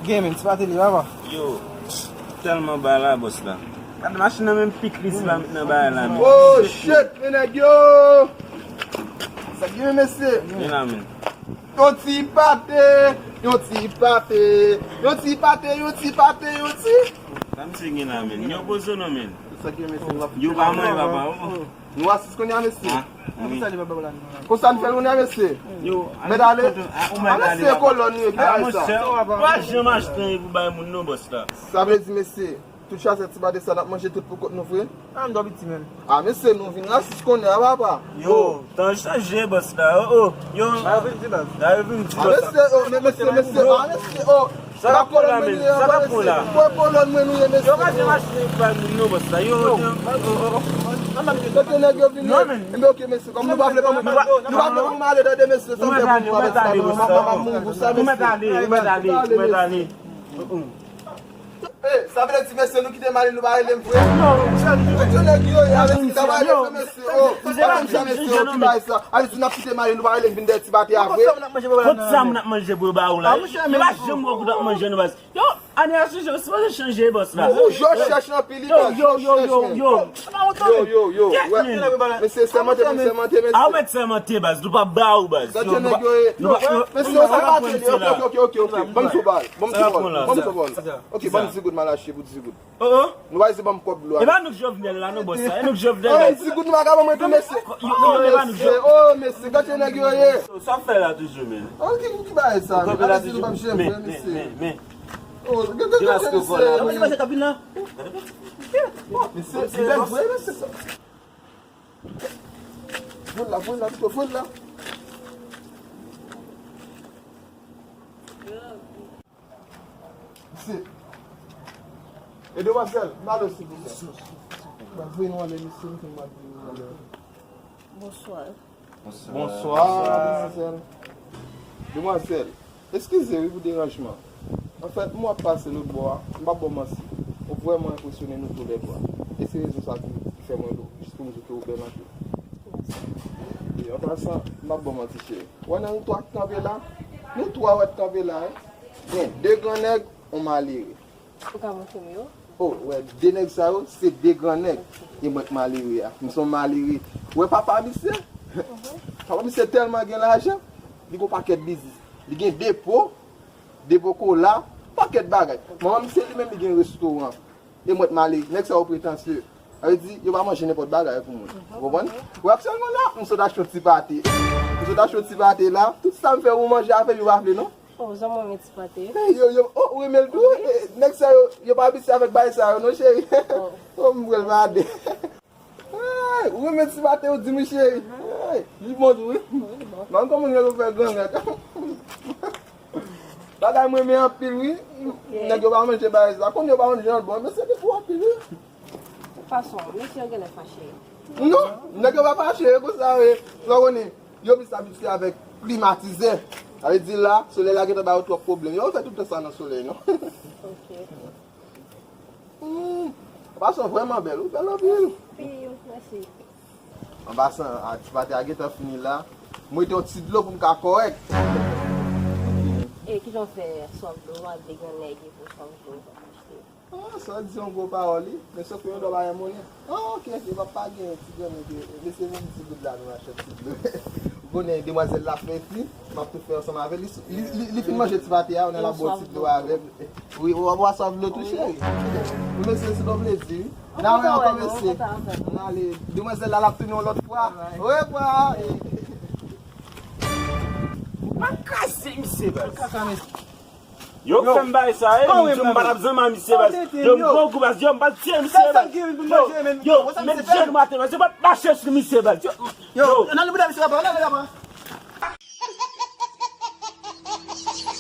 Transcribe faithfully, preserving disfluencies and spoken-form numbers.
Gen men, ti pate li, papa. Yo, tèlman bay la, bòs la. Gade machin nan menm piknis la met nan bagay la, men. Oh, shit, men nèg yo! Sa gen, mesye? Gen la, men. Yon ti pate, yon ti pate, yon ti pate, yon ti pate, yon ti. Sa misye gen la, men. Yo poze non, men. Sa gen, mesye, yo pa manje, papa, oh. Nou asis kounye a, mesye. Ah, wi. Konsa n fè l kounye a, mesye. Yo, mèt ale. Ah, mesye, kolòn nou ye, ki bagay sa? Pa janm achte anyen pou bay moun non, bòs la. Sa vle di, mesye, tout chasè ti pate sa n ap manje tout pou kont nou vre? Ah, m dò piti menm. Ah, mesye, nou vin asis kounye a, papa. Yo, tan chanje, bòs la. Oh, oh, yo. Ba yo vin di, baz. Ba yo vin di, bòs la. Ah, mesye, oh, men mesye, mesye, ah, mesye, oh. Sa k ap pran la, men? Sa k ap pran la? Mwen kolòn mwen nou ye, mesye. Yo pa janm achte anyen pou bay moun non, bòs la. Yo, yo, yo. Tande nèg yo vini. Non, men. Enben, ok, mesye, kòm nou pa vle, kòm nou pa, nou pa vle pou m ale, tande, mesye, sa m fè pou nou, avèk sa, m ap mouri pou sa, mesye. Ou mèt ale, ou mèt ale, ou mèt ale. Eh, sa vle di, mesye, nou kite m ale, nou pa rele m vre? Non, mesye. Mesye, nèg yo ye, avèk sa, pa rele m, mesye. Oh, pa janm mesye, oh, ki bagay sa? Ale di n ap kite m ale, nou pa rele m vin dèyè ti pate a vre? Kont sa moun ap manje pou yo ba ou la. Yo pa janm wè w ap manje non, baz. Yo, ane a chanje, ou sipoze chanje, bòs la. Ou yo chèch anpil, yo, yo, yo, yo, yo. Yo, yo, yo. Mesye, sèmante, mesye, sèmante, mesye. A, ou mèt sèmante, baz. Nou pa ba ou, baz. Mesye, sa pa tele. Ok, ok, ok, ok, ok. Ban m sou bal. Ban m sou bal. Ban m sou bal. Ok, ban m di goud, m al achte pou di goud. Oh, oh. Nou pa di ban m kòb dlo a. E pa nou k Jovenel la, non, bòs la. E nou k Jovenel la. Oh, di goud nou pa ka ban mwen tou, mesye. Yo, yo, e pa nou k Jovenel. Oh, mesye, gade nèg yo ye. Sa w fè la toujou, men. Oh, ki, ki bagay sa? Ou kanpe la toujou. Men, men, men, men. Oh, gade, gade, gade, mesye. Mesye, mesye, mesye, mesye. Voye la, voye la, pito, voye la. Mesye. E demwazèl, m ale silvouplè. Mwen voye nou ale, mesye, m fin mwen voye nou ale. Bonswa. Bonswa. Bonswa, demwazèl. Demwazèl, eskize wi pou deranjman. Anfèt, m wè w ap pase lòt bò a, m p ap ba w manti. Ou vrèman enpresyone nou toulède. E se rezon sa ki, ki fè mwen jis pou m di ke ou bèl anpil. E an pasan, m p ap ba w manti, cheri. Ou wè nan nou twa k kanpe la? Nou twa wè k kanpe la, wi. Gen de gran nèg, yon malere. Ou ka montre m yo? Oh, wè, de nèg sa yo, se de gran nèg. Ok. E mwen k malere a. M se yon malere. Ou wè papa misye? Mhm. Papa misye tèlman gen lajan, li gen yon pakèt biznis. Li gen depo, depo kola, pakèt bagay. Manman misye li menm li gen restoran. E mwen k malere. Nèg sa yo pretansye. Sa vle di, yo pa manje nenpòt bagay pou moun. Mhm. Ou konprann? Ou wè aktyèlman la, m sot achte yon ti pate. M sot achte yon ti pate la. Tout sa m fè pou manje avè l, yo pa vle non. Oh, zanmi mwen ti pate. Hey, yo, yo, oh, ou renmen l tou? Wi. Eh, nèg sa yo, yo pa abitye avèk bagay sa yo, non, cheri. Oh. Oh, m pral gade. Hey, ou renmen ti pate, ou di m, cheri. Mhm. Hey, li bon tou, wi. Wi, li bon. Mwen kòman nèg yo fè gran nèg. Bagay mwen renmen anpil, wi. Ok. Nèg yo pa manje bagay sa. Konn yo pa manje l bon, men se te pou anpil, wi. Fason, mesye yo genlè fache. Non, nèg yo pa fache, e konsa, wi. Sa w konnen. Yo plis abitye avèk klimatizè. Sa vle di la, solèy la gentan ba yo twòp pwoblèm. Yo fè tout tan sa nan solèy, non? Ok. Hmm. An pasan, vrèman bèl. Ou bèl anpil. Wi, mèsi. An pasan, a, ti pate a gentan fini la. Mwen te yon ti dlo pou m ka kòrèk. E kijan w fè swaf dlo, w al de gran nèg epi w swaf dlo, w pa achte? Ah, sa di yon gwo pawòl, wi. Men sof ke yon dwa pa yon monnen. Ah, ok, ok, pa, pa gen ti granmoun ke, mesye vin di goud la, nou achte ti dlo. Ou konnen, demwazèl la fè fi, m ap tou fè ansanm avè li. Li, li, li fin manje ti pate a, ou nan l ap bwè ti dlo avè m. Wi, ou, ou ap swaf dlo tou, cheri. Wi, mesye, se yon plezi, wi. N a wè ankò, mesye. N ale, demwazèl la, l ap tounen yon lòt fwa. Orevwa. Pa kraze misye, baz. Yo fè m bay sa, e, m di m pa t ap zanmi a misye, baz. Yo, m pran kou, baz. Yo, m pa t tiye misye, baz. Yo, yo, met je nou maten, baz. Yo, pa t mache sou misye, baz. Yo, yo, nan li bouda misye, papa, nan li, papa.